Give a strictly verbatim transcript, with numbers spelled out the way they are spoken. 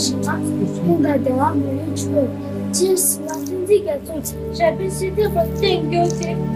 ཞིང་ཁམས་ཀྱི་ཁྱིམ་དང་བདེ་བ་མི་ལུས་ཆོས། ཅེས་ཟེར་ན་ཐུན་རྫས་རྒྱ་མཚོ་ཆེ། ཞབས་པད་སྲིད་མཐའི་བར་བསྟན་གྱུར་ཅིག།